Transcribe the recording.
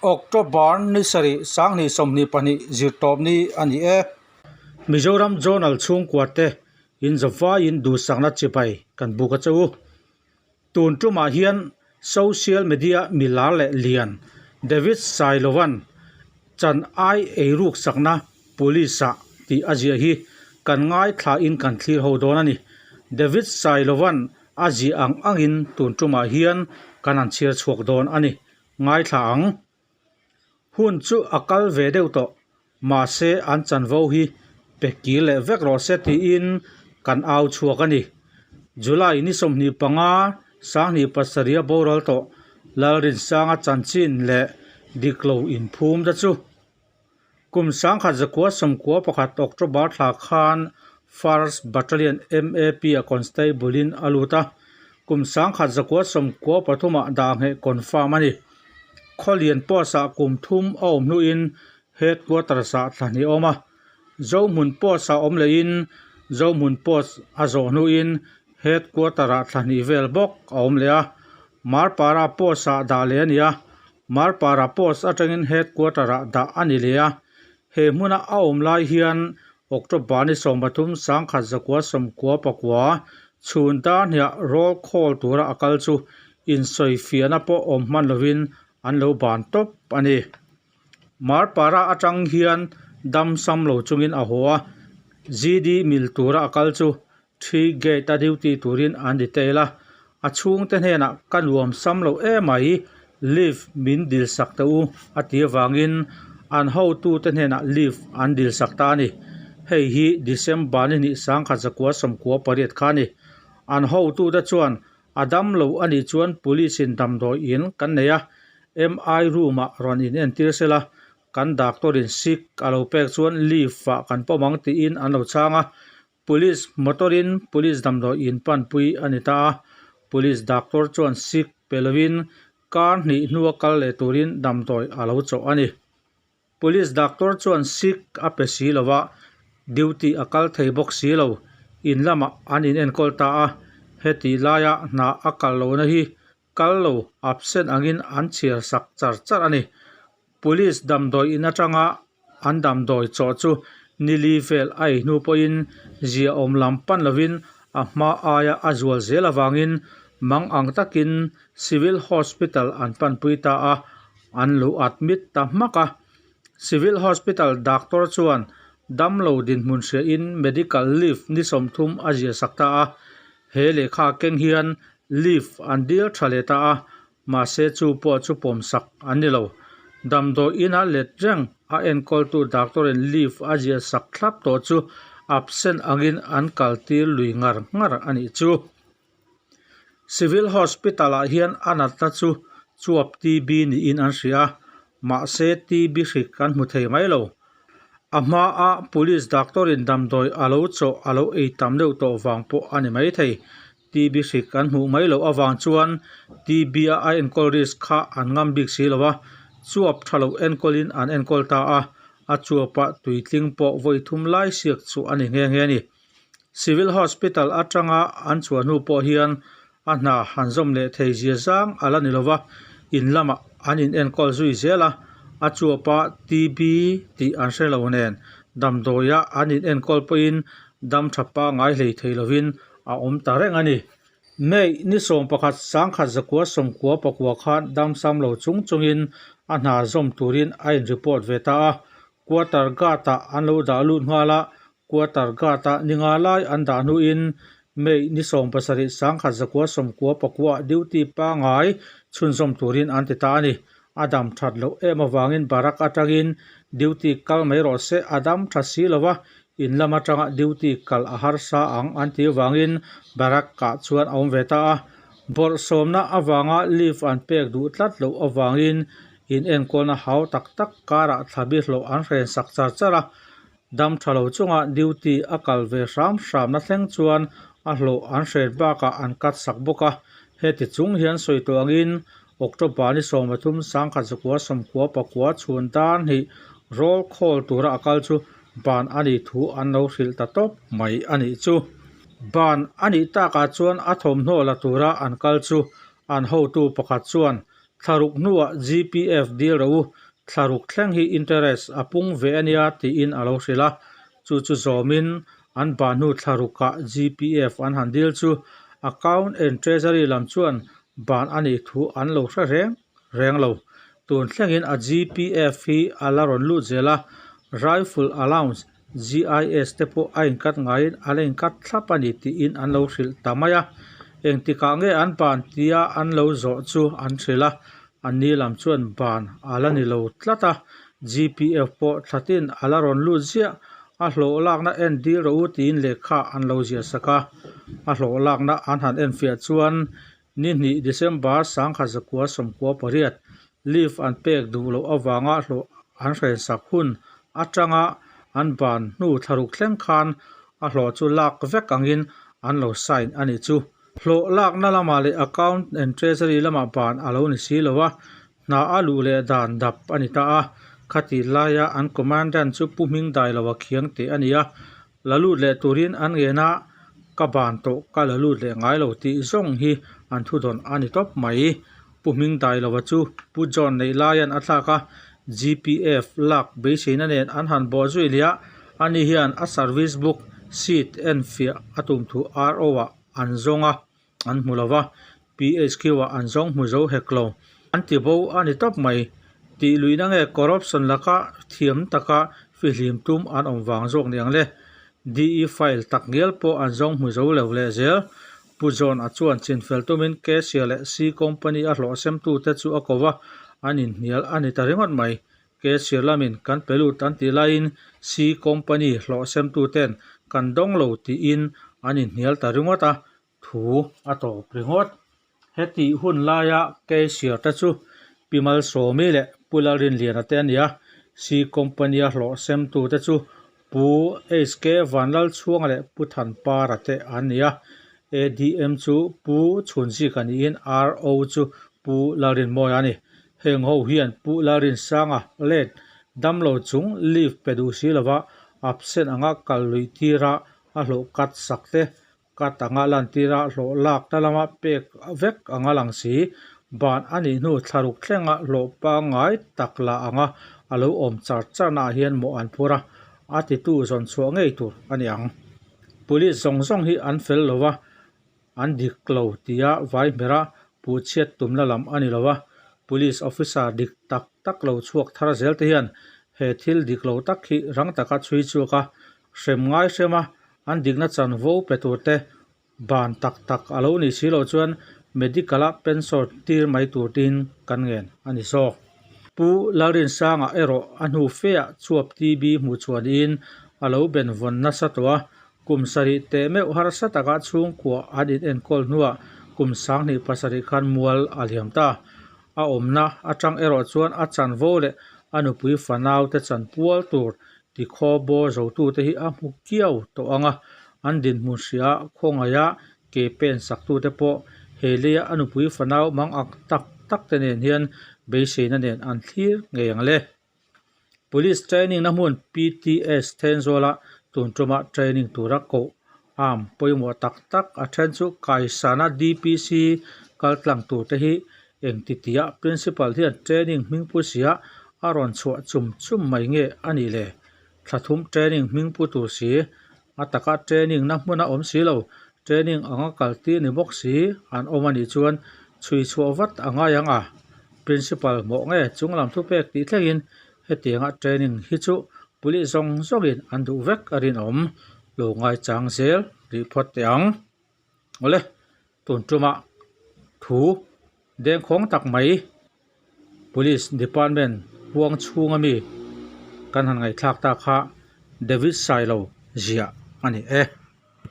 October ni sarih sanghnih 22 zirtawp ni a ni e. Mizoram Journal chhungkua te in zavaiin duhsakna chibai kan buk a che u. Tun tumah hian social media milar leh lian David Sailovan chan ai eiruk sakna police ah tih a ziah hi kan ngaithla in kan thlir ho dawn a ni. David Sailovan a ziah ang angin tun tumah hian kan han chhiar chhuak dawn a ni. Ngaithla ang. Hun chu a kal ve deuh tawh, mahse an chanvo hi pe kir leh vek rawh se tiin kan au chhuak a ni. July ni 25, 2007 a boral tawh Lalrinsanga chanchin leh diklo inphum te chu kum 1991 October thla khan First Battalion MAP a Constable in a lut a, kum 1993 ah dahngheh confirm a ni. Khawlian post ah kum thum a awm hnuin Headquarters ah thla hnih a awm a, Zohmun post ah awm lehin Zohmun post a zawh hnuin Headquarter ah thla hnih vel bawk a awm leh a, Marpara post ah dah leh a ni a, Marpara post atangin Headquarter ah dah a ni leh a, he hmuna a awm lai hian October ni 13 1999 chhun dar hniah roll call tura a kal chu insawifiahna pawh awm hman lovin an lo ban tawp a ni. Marpara atang hian dam sam lo chungin a haw a, GD mil tura a kal chu Thi gate a duty turin an detail a, a chhungte hnenah ka nuam sam lo emai, leave min dil sak teh u a ti avangin an hotute hnenah leave an dil sak ta a ni. Hei hi December ni hnih 1998 kha a ni. An hotute chuan a dam lo a nih chuan police in damdawi in kan nei a, MI room ah rawn in entir sela, kan doctor in sick a lo pek chuan leave ah kan pawm ang tiin an lo chhang a. Police motor in police damdawi in panpui a ni ta a, police doctor chuan sick pe lovin kar hnih hnua kal leh turin damdawi a lo chawh a ni. Police doctor chuan sick a pe si lo a, duty a kal thei bawk si lo, in lamah an in enkawl ta a, heti laia hna a kal lohna hi kal lo absent angin an chhiar sak char char a ni. Police damdawi in atanga an damdawi chawh chu nili vel a ei hnu pawhin ziaawm lam pan lovin a hma aia a zual zel avangin mang ang takin Civil Hospital an panpui ta a, an lo admit ta hmak a. Civil Hospital doctor chuan damlo dinhmun hriain medical leave ni 30 a ziah sak ta a, he lehkha keng hian leave an dil tha leh ta a, mahse chu pawh chu pawm sak an ni lo. Damdawi ina let reng a enkawltu doctor in leave a ziah sak thlap tawh chu absent angin an kal tir lui ngar ngar a nih chu. Civil Hospital ah hian a natna chu chuap TB niin an hria a, mahse TB hrik an hmu thei mai lo. A hmaa police doctor in damdawi a lo chawh a lo ei tam deuh tawh vang pawh a ni mai thei. TB hrik an hmuh mai loh avang chuan TB a a enkawl risk kha an ngam bik si lo a, chuap tha lo enkawlin an enkawl ta a, a chuapah tuitling pawh vawi thum lai siak chu a ni nghe nghe a ni. Civil Hospital atanga an chhuah hnu pawh hian a hna han zawm leh thei zia zang a la ni lo va, in lamah an in enkawl zui zel a, a chuapa TB tih an hre lo nen damdawia an in enkawl pawhin dam tha pangngai hlei thei lovin a awm ta reng a ni. May ni 11 1999 khan dam sam lo chung chungin a hna zawm turin a in report ve ta a, quarter guard ah an lo dah lut nghal a, Quarter guard-a ni nga lai an dah hnuin May ni 17 1999 ah duty pangngai chhunzawm turin an ti ta a ni. A dam that loh em avangin barrack atangin duty kal mai rawh se a dam tha si lo va, in lam atanga duty kal a harsa ang an tih avangin barrack-ah chuan a awm ve ta a. Bawrhsawmna avanga leave an pek duh tlat loh avangin in enkawlna hau tak tak karah thlabi hlawh an hren sak char char a. Dam tha lo chunga duty a kal ve hram hramna thleng chuan a hlawh an hret bakah an cut sak bawk a. Heti chung hian sawi tawh angin October ni 13 1999 chhun dar hnih roll call tura a kal chu ban a nih thu an lo hrilh ta tawp mai a nih chu. Ban a nih takah chuan a thawmhnaw la tura an kal chu an hotu pakhat chuan. Thlaruk hnuah GPF dil rawh u, thlaruk thleng hi interest a pung ve a nia tiin a lo hrilh a. Chu chu zawmin an ban hnu thlarukah GPF an han dil chu Account and Treasury lam chuan ban a nih thu an lo hre reng reng lo. Tun thlengin a GPF hi a la rawn lut zel a, Rifle Allowance, GIS te pawh a inkat ngaiin a la inkat thlap a ni tiin an lo hrilh ta mai a. Engtikah nge an ban tia an lo zawh chu an hrilh a, anni lam chuan ban a la ni lo tlat a, GPF pawh thlatin a la rawn lut ziah, a hlawh lakna en dil rawh u tiin lehkha an lo ziah sak a. A hlawh lakna an han enfiah chuan Ni hnih December 1998, leave an pek duh loh avanga hlawh an hrensak hun atanga an ban hnu thlaruk thleng khan a hlawh chu lak vek angin an lo sign a nih chu. Hlawh lakna lamah leh Account and Treasury lamah ban a lo ni si lo a, hna a luh leh dan dap a ni ta a. Khatih laia an Commandant chu Pu Hmingdailoa khiang teh a ni a, La lut leh turin an ngen a, ka ban tawh ka la lut leh ngai lo tih zawng hi an thudawn a ni tawp mai. Pu Hmingdailova chu Pu John neih laian a thlak a, GPF lak beiseina nen an han bawh zui leh a, ani hian a service book sheet enfiah a tum thu RO ah an zawng a, an hmu lo va, PHQ ah an zawng hmu zo hek lo. An ti bo a ni tawp mai. Tih luihna nge corruption laka thiam taka fihlim tum an awm vang zawk ni ang le. DE file tak ngial pawh an zawng hmu zo lo leh zel. Pu John a chuan chinfel tumin Cashier leh C company a hlawh semtute chu a ko va, an inhnial a ni ta ringawt mai. Cashier lamin kan pe lut an tih laiin C company hlawh semtuten kan dawng lo tiin an inhnial ta ringawt a, thu a tawp ringawt. Hetih hun laia cashier te chu Pi Malsawmi leh Pu Lalrinliana te a ni a, C company-a hlawh semtute chu Pu HK Vanlalchhuanga leh Pu Thanpara te an ni a, ADM chu Pu Chhunzika niin RO chu Pu Lalrinmawia a ni. Heng ho hian Pu Lalrinsanga late damlo chung leave pe duh si lova absent anga kal luih tira a hlawh cut sak te Cut anga lantira hlawh lakna lama pek vek anga lang si, ban a nih hnu thlaruk thlenga hlawh pangngai tak la anga a lo awm char charnaah hian mawh an phur a, a titu zawn chhuah ngei tur a ni ang. Police zawng zawng hi an fel lo va, an dik lo tia vai hmera puhchhiat tumna lam a ni lo va, Police officer dik tak tak lo chhuak thar zel te hian he thil dik lo tak hi rang taka chhui chhuak a, hrem ngai hrem a, An dikna chanvo pe turte ban tak tak a lo nih si loh chuan medical-a pension tir mai tur tiin kan ngen a ni zawk. Pu Lalrinsanga erawh a hnu feah chuap TB hmuh chhuah niin a lo ben vawn nasa tawh a, kum sarih teh meuh harsa taka chhungkua an inenkawl hnuah kum 27 khan mual a liam ta. A awmna atang erawh chuan a chanvo leh a nupui fanaute chanpual tur Tikhaw bawr zotute hi a hmu kiau tawh ang a, an dinhmun hria khawngaiha ke pen saktute pawh he leia a nupui fanau mang ak tak tak te nen hian beiseina nen an thlir ngei ang le. Police training na hmun PTS Thenzuala tun tuma training tura koh arm pawimawh tak tak a then chu kaisana DPC kaltlang tur te hi Engtitiah Principal hian training hmingpu sia a rawn chhuah chum chum mai nge a nih le? Thla thum training hmingpu tur si, a taka training na hmun a awm si lo, training anga kal tir ni bawk si an awm a nih chuan chhui chhuah vat a ngai ang a. Principal mawh nge chunglam thupek tih thlengin hetianga training hi chu police zawng zawngin an duh vek a rinawm lo ngaichang zel rih phawt teh ang. Awle, tun tumah thu dengkhawng tak mai Police Department huang chhunga mi kan han ngaihthlak ta kha David Sailo ziah a ni e.